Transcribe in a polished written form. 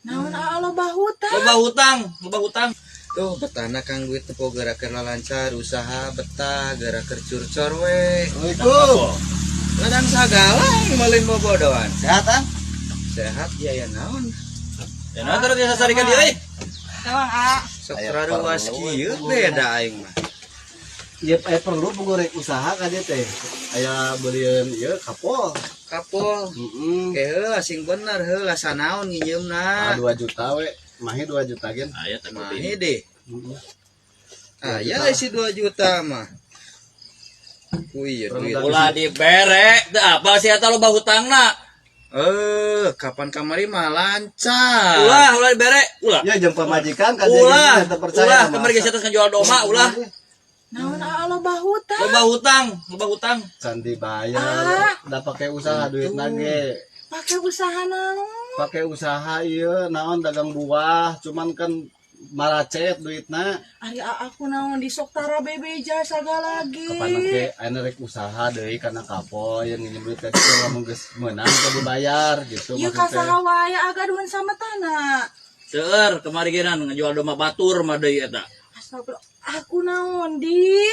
Naon aa loba hutang? Loba hutang, loba hutang. Tuh betahna Kang, duit teu geura keur lancar usaha, betah geura keur curcor we. Assalamualaikum. Ladang sagala yang malin bobodoan. Sehat, ah? Sehat ya, ya naon? Ya nah terus biasa sarikan dia euy. Tawang aa. Sok Aya raruas perlu, kieu ieu. Beda aing mah. Iya, aya perlu goreng usaha ka dieu teh. Aya belian ieu kapol. Kapol. Heeh. Ke heula sing bener heula, sanaon Ah, nginjeumna? 2 juta we. Mahi 2 juta gen. Aya teh. Mahi deh. Heeh. Ah, ya isi 2 juta mah. Ku ieu duit. Ulah dibere, teu apa sih eta loba hutangna. Eh, kapan kamari mah lancar. Ulah, ulah dibere, ulah. Ya jeung pamajikan ka dieu Ulah, ge teu percaya. ulah Masa. Kamari geus atas ngajual domba, ulah. Naon aa loba hutang? Loba hutang, loba hutang. Can dibayar. Ah. Da pake usaha duit ge. Pakai usaha naon? Pake usaha ieu naon, dagang buah, cuman kan maracet duitna. Ari aa ku naon disok tara bebeja sagala ge. Kapan ge aya rek usaha deui kana kapol yang nginjem duit ka dieu, lamun geus meunang teh dibayar gitu Ieu ka maksud teh. saha wae agaduhan sama tanah. Seueur kamari ge ngajual domba batur mah deui eta. Astagfirullah, aku naon di?